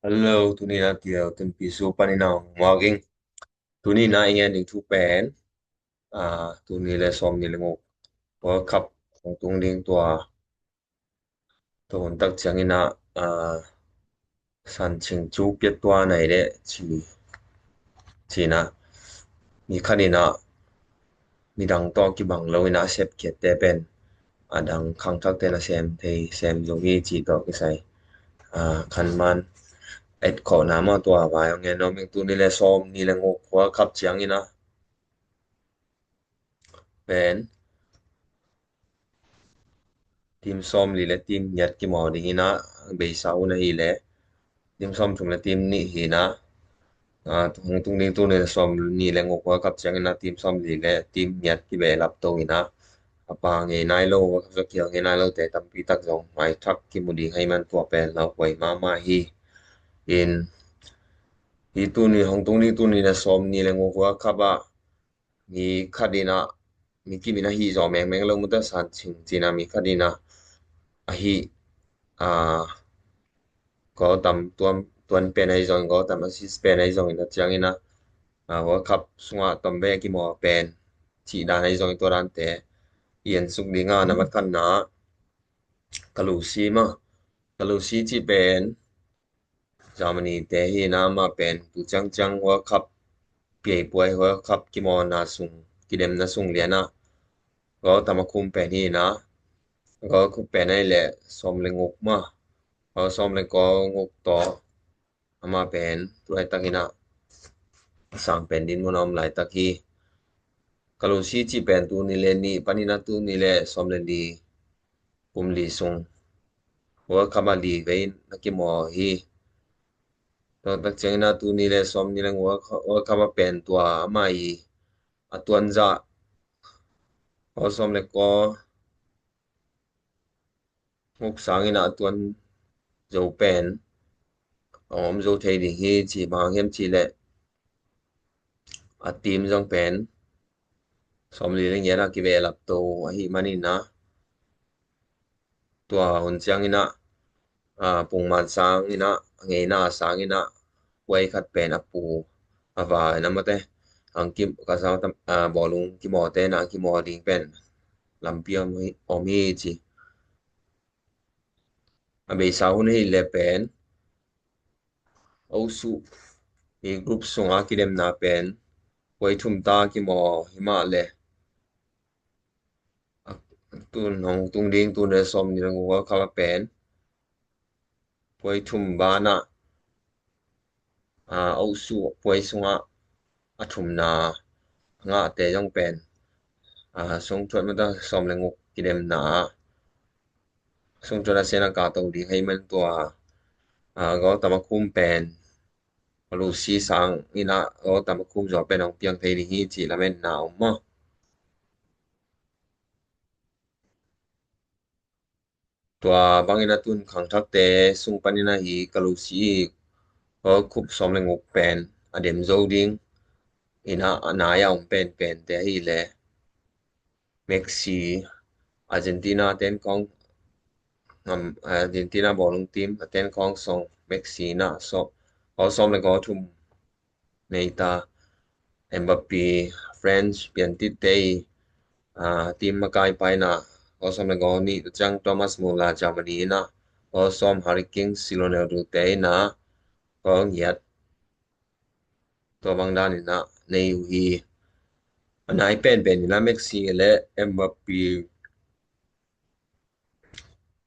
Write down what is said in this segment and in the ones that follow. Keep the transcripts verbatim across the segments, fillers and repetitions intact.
Hello, tuni na tia tunpi su panin a hong muak ing. Tuni na i gen ding thu pen, ah, tuni le sawm ni le nguk World Cup hong tung ding tua, tua hun tak ciangin ah, ah, san ching cu piat tua nai le ci, ci na. Mi khat in ah midang tawh kibang lo in ah a sepkhiatte pen a dang khangthakte na sem thei sem zo hi ci tawh kisai. Ah, khanman et khawhna mah tua vai hong gen nuam ing. Tuni le sawm ni le nguk World Cup ciangin ah pen team sawm li le team ngiat kimaw ding in ah, beisa hun ahih leh team sawm thum le team nih hi in ah, ah, hong tung ding tuni le sawm ni le nguk World Cup ciangin ah team sawm li le team ngiat kibehlap to in ah, a pa ngei nai lo, World Cup kial ngei nai lote tampi tak zong maithak kimu ding ahih man tua pen lauhuai mahmah hi. In, hi tuni hong tung ding tuni le sawm ni le nguk World Cup ah mi khat in ah, mi kim in ah hih zaw mengmeng lo, mata san ching ci na, mi khat in ah a hih, ah, Gautam tuan, tuan pen ahi zongin, Gautam assist pen ahi zongin a ciangin ah, ah, World Cup sungah tom ve kimaw pen cih dan ahi zongin tua dante i en suk ding a, na mat khatna Kalusi mah, Kalusi cih pen Germany te hi in ah, amah pen tu ciangciang World Cup piaipuai, World Cup kimawlna sung, kidemna sung lian ah Gautam a khum pen hi in ah, Gautam a khum pen ahih leh sawm le nguk mah, Gautam sawm le kua nguk tawh amah pen tu laitak in ah a sang pen din mun a om laitak hi. Kalusi cih pen tuni le nih panin ah tuni le sawm le li, kum li sung World Cup ah li vei na kimaw hi. Tua tak ciangin ah tuni le sawm ni le nguk World Cup ah pen tua amah i a tuan zah, Gautam sawm le kua nguk sangin ah a tuan zo pen a om zo thei ding hi ci. Bang hang hiam cih leh a team zong pen sawm li le ngiat ah kibehlap to ahih manin ah, tua hun ciangin ah, ah, pungman sangin ah, a ngeina sangin ah, puai khat pen a pu a va in ah, mate, ang kim ka sa tam, ah, bawlung kimawte in ah kimaw ding pen lampi om hi, om hi ci. A beisa hun ahih leh pen, a usuh i group sungah kidemna pen puai thum ta kimaw hi mah leh, a tun hong tung ding tuni le sawm ni le nguk World Cup ah pen puai thum banah, ah, a usuh puai sungah a thumna a ngahte zong pen, ah, sungthuat mata sawm le nguk kidemna ah sungthuat a sen a ka to ding ahih man tua, ah, Gautam a khum pen Kalusi sangin ah Gautam a khum zaw pen hong piang thei ding hi cih lametna om maw? Tua bangin a tun khangthakte sung panin ah hi Kalusi World Cup sawm le nguk pen a dem zo ding in ah, a nai a om penpente ahih leh Messi, Argentina ten kong, ngam, Argentina bawlung team a ten kong song Messi in ah sawm, Gautam sawm le kua thum nei ta. Mbappe, France piantitte i, ah, team makai pa in ah Gautam sawm le kua nih tu ciang Thomas Muller, Germany in ah Gautam sawm, Harry Kane, Ronaldo te in ah Gautam ngiat. Tua bang dan in ah nei uh hi. A nai penpen in ah Messi le Mbappe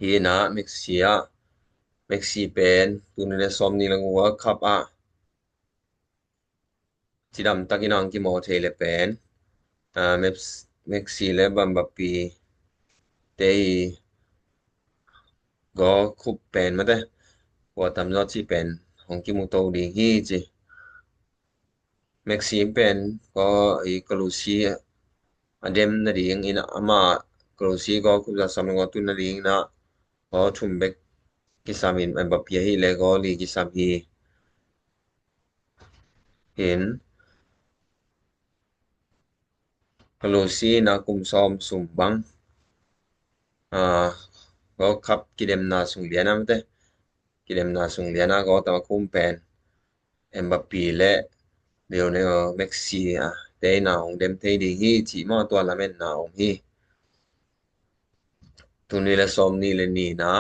hi in ah, Messi ah, Messi pen tuni le sawm ni le nguk World Cup ah cidam takin ah hong kimaw thei leh pen, ah, Mes-, Messi le Mbappe te i Gold Cup pen mate, kua tam zaw cih pen hong kimu to ding hi ci. Messi pen ko i Kalusi a dem nading in ah, amah Kalusi Gold Cup za sawm le ngawtun nading in ah goal thum bek kisam in, Mbappe ahih leh goal li kisam hi. In Kalusi in ah kum sawm sung bang, ah, Gold Cup kidemna sung lian ah mate, kidemna sung lian ah goal tam a khum pen Mbappe le Lionel Messi a te in ah hong dem thei ding hi cih maw, tua lametna om hi. Tuni le sawm ni le ni na,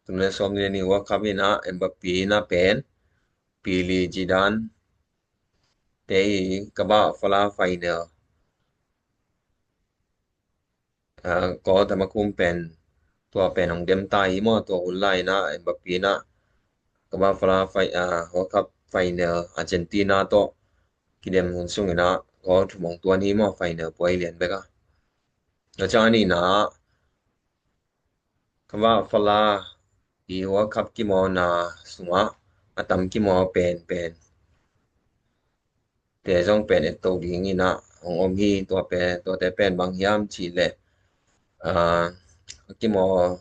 tuni le sawm ni le ni World Cup in ah Mbappe in ah pen Pele, Zidane te i Kabah Fala final, ah, goal tam a khum pen, tua pen hong dem ta hi maw, tua hun lai in ah Mbappe in ah Kabah Fala fi-, ah, World Cup final Argentina tawh kidem hun sung in ah goal thum hong tuan hi maw, final buai lian bek a. Tua ciang a nihna ah Kabah Fala i World Cup kimawlna sungah a tam kimawl penpen te zong pen etto ding in ah hong om hi. Tua pen, tuate pen bang hiam cih leh, ah, a kimawl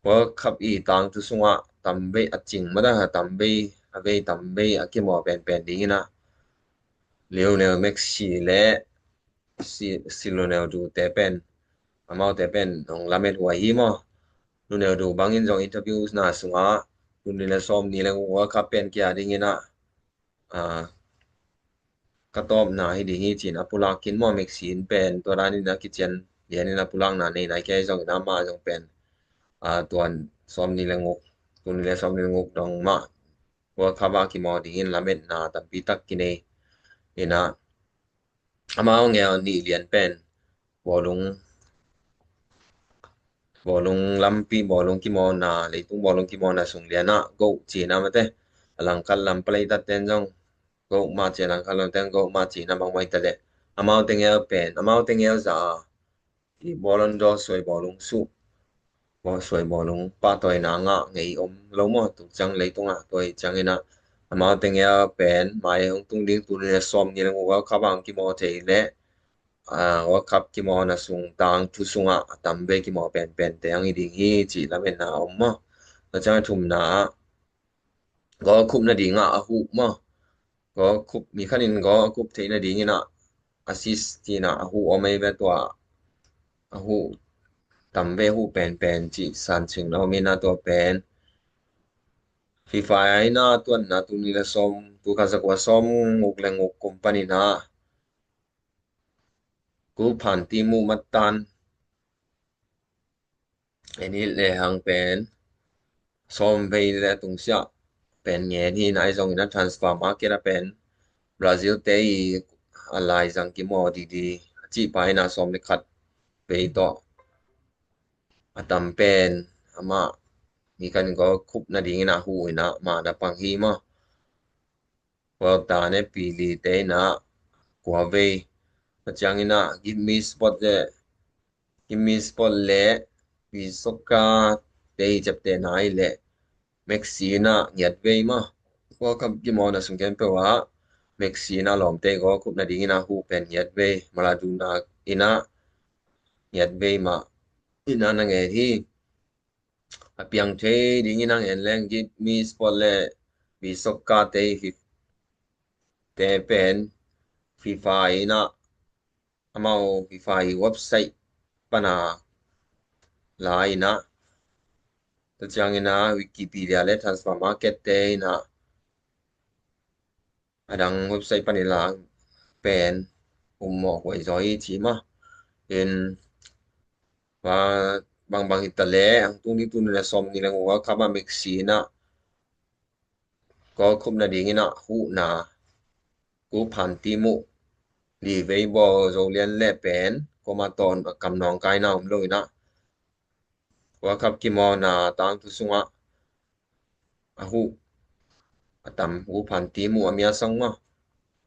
World Cup i tangthu sungah tamvei a cing mah a, tamvei, a vei tamvei a kimawl penpen ding in ah Lionel Messi le C, C Ronaldo te pen, amaute pen hong lamet huai hi maw. Ronaldo bangin zong interview na sungah tuni le sawm ni le guk World Cup pen kia ding in ah, ah, ka tawpna hi ding hi ci in a pulak khin maw. Messi in pen tua dan in a kician lian in a pulakna nei nai kei zong in ah, amah zong pen, ah, tuan sawm ni le guk, tuni le sawm ni le guk dong mah World Cup a kimawl ding in lametna tampi tak kinei in ah, amau ngel nih lian pen bawlung, bawlung lampi, bawlung kimawlna, leitung bawlung kimawlna sung lian ah GOAT ci in ah, mate, a langkhat lam palei tatten zong GOAT mah ci, a langkhat lamten GOAT mah ci in ah, bang mah hi ta leh amaute ngel pen, amaute ngel zah a i Ballon d'Or suai bawlung suh, bawl suai bawlung pahtawina ngah ngei om lo maw, tuk ciang leitungah. Tua hi ciangin ah amaute ngel pen mai hong tung ding, tuni le sawm ni le guk World Cup a hong kimawl thei leh, ah, World Cup kimawlna sung, tangthu sungah a tamvei kimawl penpente hong hi ding hi cih lametna a om maw. Tua ciang a thumna ah goal khup nadingah a huh maw. Goal khup, mi khat in goal a khup theih nadingin ah assist ci in ah a huh om ei ve, tua a huh, tamvei a huh penpen cih sanchin a om in ah, tua pen FIFA in ah tuanna tuni le sawm, tul khat zakua sawm guk le guk kum panin ah Group phan team uh matan en hih lehang pen sawm vei le tungsiah pen ngen hi. Ahi zongin a transfer market ah pen Brazil te i a laizang kimawl didi a cih pa in ah sawm le khat vei tawh a tam pen amah mi kan goal khup nadingin a huh in ah man a pang hi maw. Vuelta ne Pele te in ah kua vei. Tua ciangin ah Give Me Spot le, Give Me Spot le Visocca te i ciaptehna hi leh Messi in ah ngiat vei maw. World Cup kimawlna sung khempeuh ah Messi in ah lawmte goal khup nadingin a huh pen ngiat vei. Maradona in ah ngiat vei mah in ah na ngen hi. A piang thei dingin hong en leng Give Me Spot le Visocca te i fi-, te pen FIFA in ah, amau FIFA i website pan a la in ah, tua ciangin ah Wikipedia le transfer market te in ah a dang website panin la pen um mawh huai zaw hi ci mah. In, bangbang hi ta leh hong tung ding tuni le sawm ni le guk World Cup ah Messi in ah goal khup nadingin ah huhna group phan team uh li vei bawl zo lian le pen kuamah tawh a kam nawngkaina om lo in ah World Cup kimawlna tangthu sungah a huh a tam, group phan team uh a miasang mah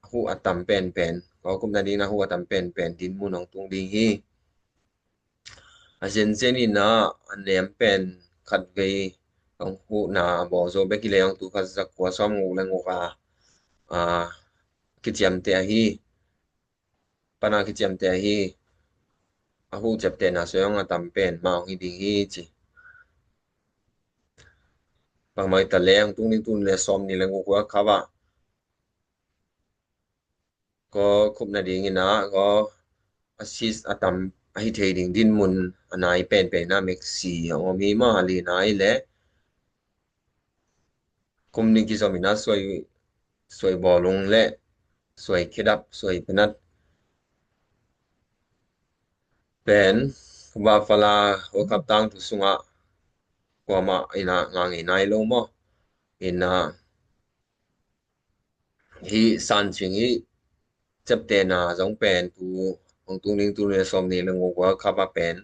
a huh a tam penpen, goal khup nadingin a huh a tam penpen dinmun hong tung ding hi. A zenzen in ah a nem pen khat vei hong huhna a bawl zo bek hi leh hong tul khat zakua sawm guk le guk a, a, kiciamteh ahi, pan a kiciamteh ahi, a huh ciaptehna sung a tam pen mah hong hi ding hi ci. Bangmah hi ta leh hong tung ding tuni le sawm ni le guk World Cup ah goal khup nadingin ah goal assist a tam ahi thei ding dinmun a nai penpen ah Messi hong om hi mah. A lina hi leh kum nih kizom in ah suai, suai bawlung le suai khedap, suai penat pen Bafala World Cup tangthu sungah kuamah in ah ngah ngei nai lo maw? In ah hih sancing hih ciaptehna zong pen tu hong tung ding tul nih le sawm nih le guk World Cup ah pen,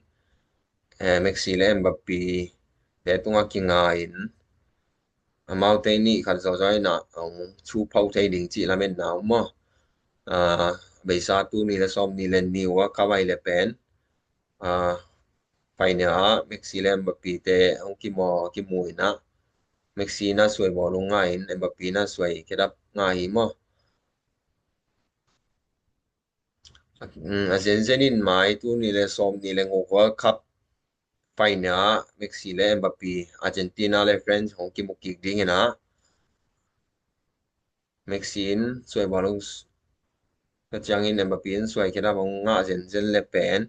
eh, Messi le Mbappe te tungah kinga in amaute nih khat zawzaw in ah hong thu phau thei ding cih lametna om maw? Ah, beisa tul nih le sawm nih le nih World Cup ah hi le pen, ah, final ah Messi le Mbappe te hong kimaw kimu in ah Messi in ah suai bawlung ngah in Mbappe in ah suai khedap ngah hi maw? Mm, a zenzen in mai tul nih le sawm nih le guk World Cup final ah Messi le Mbappe, Argentina le France hong kimu kik ding in ah Messi in suai bawlung, tua ciangin Mbappe in suai khedap hong ngah zenzen le pen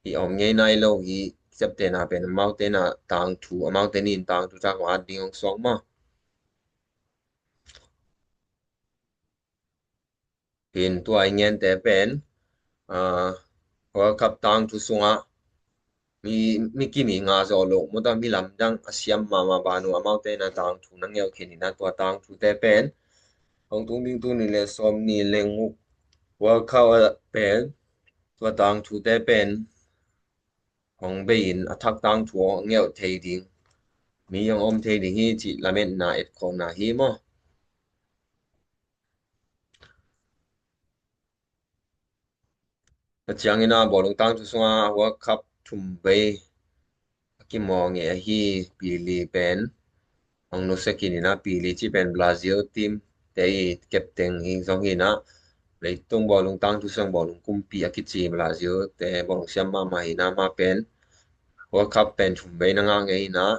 hih a om ngei nai lo hih ciaptehna pen amaute in ah tangthu, amaute nih in tangthu thak hong at ding hong suak maw? In tua i gente pen, ah, World Cup tangthu sungah mi, mi kim i ngah zawh loh, mawta mi lamdang a siam mahmah banah amaute in ah tangthu na ngeukhin in ah tua tangthute pen hong tung ding tul nih le sawm nih le guk World Cup ah pen tua tangthute pen hong bei in a thak tangthu hong ngeuh thei ding mi hong om thei ding hi cih lametna etkhawhna hi maw? Tua ciangin ah bawlung tangthu sungah World Cup thum vei a kimaw ngei ahi Pele pen hong nusia khin in ah, Pele cih pen Brazil team te i captain hi zong hi in ah, leitung bawlung tangthu sung bawlung kumpi a kici Brazil te bawlung siam mahmah hi in ah, amah pen World Cup pen thum vei na ngah ngei hi in ah,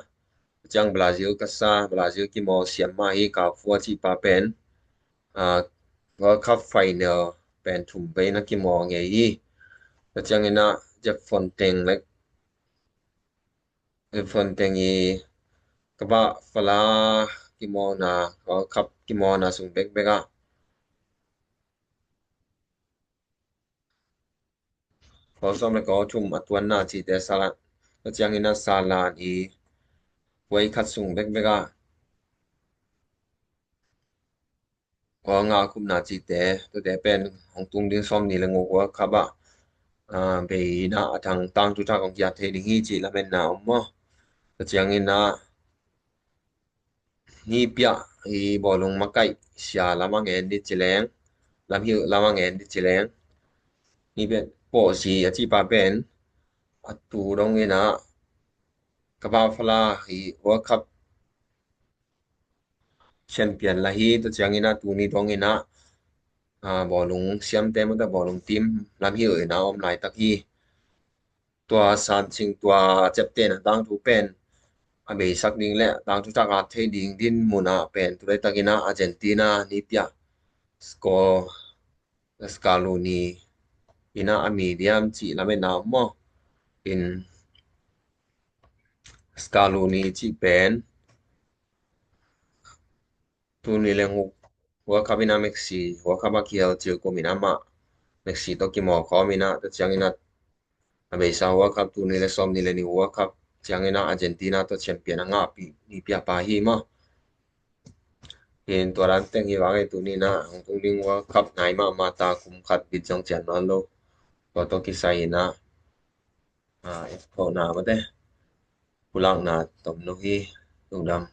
ciang Brazil ka sa, Brazil kimaw siam mah hi. Cafu a cih pa pen, ah, World Cup final pen thum vei na kimaw ngei hi. Tua ciangin ah Jefferson Teng le, Jefferson Teng i Bafala kimawna, World Cup kimawna sung bekbek ah Kawlsawm le kawlthum a tuanna cihte Salah, tua ciangin a Salah i puai khat sung bekbek ah kawl nga a khupna cihte, tuate pen hong tung ding sawm nih le guk World Cup ah, ah, bei in a thang tangthu thak hong kiat thei ding hi cih lametna om maw? Tua ciangin a Nipiah i bawlung makaih sia lam a ngen dih ci leng, lam hilh lam a ngen dih ci leng, Nipiah pawh si a cihpa pen a tu dongin a Bafala i World Cup champion la hi. Tua ciangin a tuni dongin a, a, bawlung siamte mawta bawlung team lam hilh in a om laitak hi. Tua sancing, tua ciaptehna tangthu pen a beisak ding le tangthu thak a thei ding din mun ah pen tu laitakin a Argentina nipiah score Scaloni in a, a medium cih lametna om maw? In Scaloni cih pen tuni le guk World Cup in a Messi World Cup a kihel cil kum in a mah Messi tawh kimawl khawm in a, tua ciangin a a beisa World Cup tuni le sawm nih le nih World Cup ciangin a Argentina tawh champion a ngahpih nipiah pa hi maw? Hin tua dan teng hi vang ei, tuni in a hong tung ding World Cup nai mahmah ta, kum khat bit zong cian nawn lo. Tua tawh kisai in a, a, etkhawhna mate pulakna tom lo hi. Lungdam.